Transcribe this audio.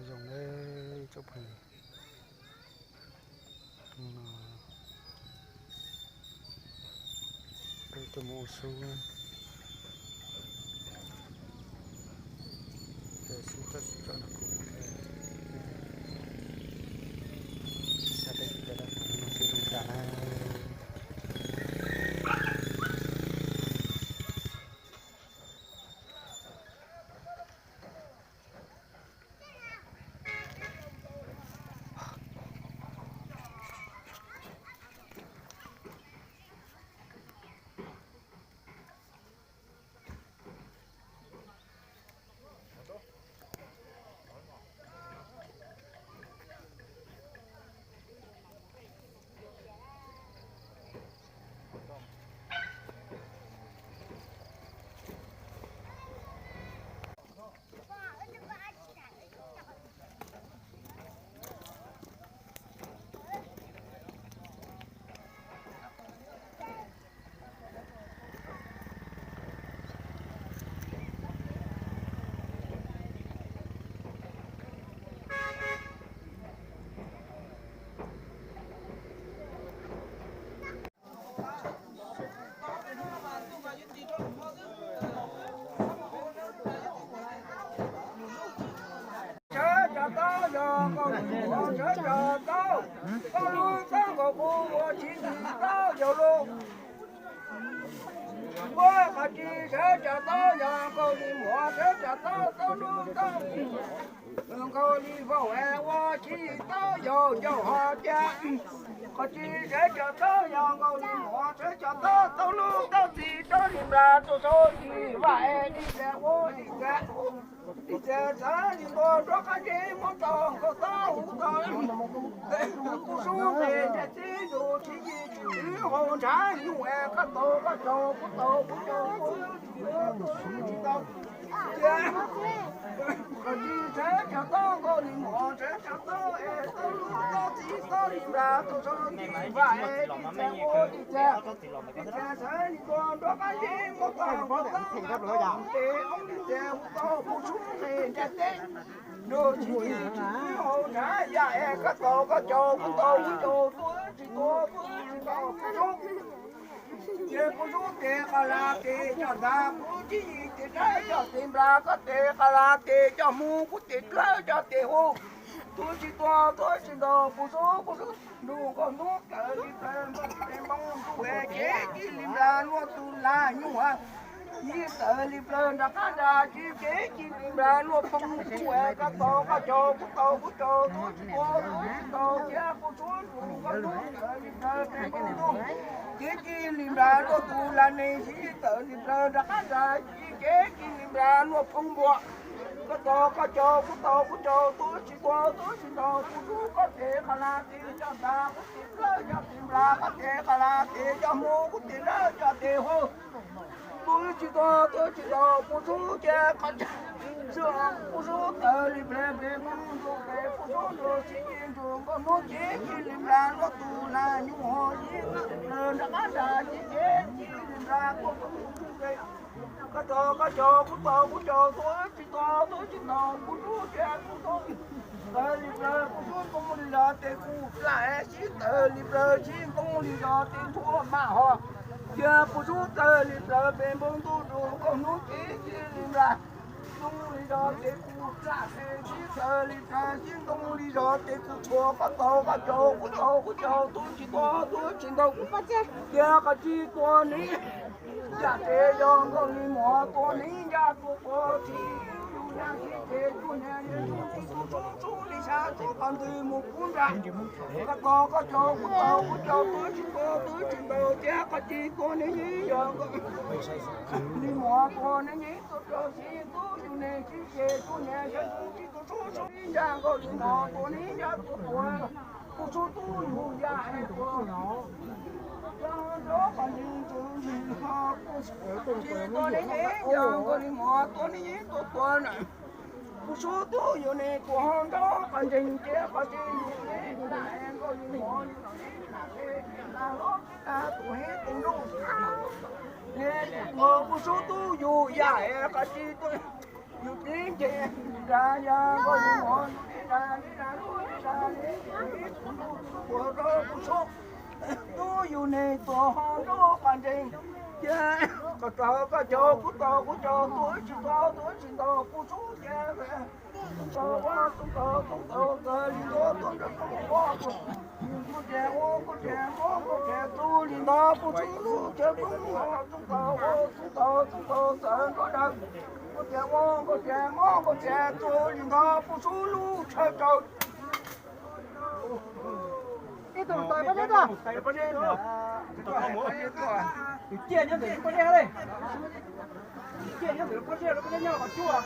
Zoo le tsoom phooj ywg, hnub no peb tuaj mus ua sub, ces sib txawb sib txawb no kuv, xav peb tsis tau mus sib zoo tas na. Sawv cov taub yog nkaus li muav, sawv cov taub, taub lub taub nkaus kuv ua tsis tau taub yog lub. Ua qhov tsis sawv cov taub yog nkaus li muav, sawv cov taub, taub lub taub nkaus li vaum es ua tsis tau taub yog ncauj hov tiag. Qhov tsis sawv cov taub yog nkaus li muav, sawv cov taub, taub lub taub txi taub li nplas tuaj saub li vaj es li tias ua li tias, li tias txawv li npua nruab qab zib muab tau nkaus taub huv tau. Kuv sub nqe ntiag tib ntus tsis yig tsis twv hauv ntshav nyuj es koj tau koj caum, kuv tau kuv caum, kuv tsis tau. Qhov tsis sawv cov taub nkaus li muav, sawv cov taub es taub lub taub txi taub li nplas tuaj saub li vaj es li tias ua li tias, li tias txawv li npua nruab qab zib muab tau nkaus taub, kuv tau kuv caum, kuv tau kuv sub nqe ntiag teb. Nrog tsis yig tsis twv hauv ntshav yaj es koj tau koj caum, kuv tau kuv caum, tuaj tsis tuaj, tuaj tsis tau kuv sub. Ces kuv sub tes qas las tes coj ntav, kuv tsis yig tes dawb coj tes nplas, koj tes qas las tes coj hmuv, kuv tes dlawb coj tes huv. Tuaj tsis tuaj, tuaj tsis tau kuv sub, kuv sub nrug nkauj hnub tawm li plaws nplooj, nplooj ntuj es cev ci li nplas luaj tus lag nyuj. Yig tawm li plaws nram qab nram tsis cev ci li nplas luaj phooj ntuj es koj tau koj caum, kuv tau kuv caum, tuaj tsis tuaj, tuaj tsis tau thiab kuv sub nrug nkauj hnub tawm li plaws nplooj ntuj, cev ci li nplas luaj tus lag neeg. Yig tawm li plaws nram qab nram tsis cev ci li nplas luaj phooj npua. Koj tau koj caum, kuv tau kuv caum, tuaj tsis tuaj, tuaj tsis tau kuv sub. Koj tes qas las tes coj ntav, kuv tes dlawb coj tes nplas, koj tes qas las tes coj hmuv, kuv tes dlawb coj tes huv. Tuaj tsis tuaj, tuaj tsis tau kuv sub, ces qhov, kuv sub tawm li plaws nplooj ntuj es kuv sub nrug tsis ci nrug nkauj hnub cev ci li nplas luaj tus lag nyuj. Yig tawm li plaws nram qab nram tsis cev ci li nplas luaj phooj ntuj es koj tau koj caum, kuv tau kuv caum, tuaj tsis tuaj, tuaj tsis tau kuv sub, ces kuv sub tawm li plaws, kuv sub ntoo li zog tes kuv dlawb, sib tawm li plaws sib ntoo li zog tes ntuag maj hos. Ces kuv sub tawm li plaws pem npoo ntuj nrug nkauj hnub cev ci li nplas, ntoo li zog tes kuv dlawb, sib tawm li plaws sib ntoo li zog tes kuv txhuam. Koj tau koj caum, kuv tau kuv caum, tuaj tsis tuaj, tuaj tsis tau kuv sub, ces qhov tsis tuaj ne. Yam tsev yog nkaus li muav tuaj ne, yam tuaj tuaj tsis yug yam tsis ces tuaj ne, yam tsis tuaj tsuj tsuj li xya tsuj qhov ntwg mus kub nra. Koj tau koj caum, kuv tau kuv caum, tuaj tsis tuaj, tuaj tsis tau, ces qhov tsis tuaj ne, yog nkaus li muav tuaj ne, tuaj rau tsis tuaj yug ne, tsis ces tuaj ne, yam tsis tuaj tsuj tsuj li yam nkaus li muav tuaj ne, yam tuaj tuaj. Kuv sub tub yug yam es tuaj no, yog nrov qhov ntseeg tus ntxwg ho, kuv sub tub ne, yog nkaus li muav tuaj ne, tuaj tuaj na. Kuv sub tub yug ne, kuv ho nrov qhov ntseeg ces qhov tseeb yug ne, yam es nkaus li muav yug ne, tus heev tus nruj ne, kuv sub tub yug yam es qhov tsis tuaj. Yus tib nce da ya ko yus mov yus li da li da lub li da li ib tug ntuj tug puas rau kuv sub. Tub yus neeg tuag ho nruab qas ntsees. Cia koj tau koj caum kuv tau kuv caum, tus tsis tau tus tsis tau kuv sub cia. Tus tau ua tus tau tus tau kawg li ntuj tuaj nrog kuv ua. Kuv tias ua kuv tias ua kuv tias tus li ntawd kuv sub lub chaw poob tus tau ua tus tau tus tau txawv nruab dawb. Kuv tias ua kuv tias ua kuv tias tus li ntawd kuv sub lub chaw tsaus. Ib tug tais pab zeb tuaj. Tus ciaj nyob ntawm lub pob zeb hab le. Tus ciaj nyob ntawm lub pob zeb, lub pob zeb nyob qhov cuaj.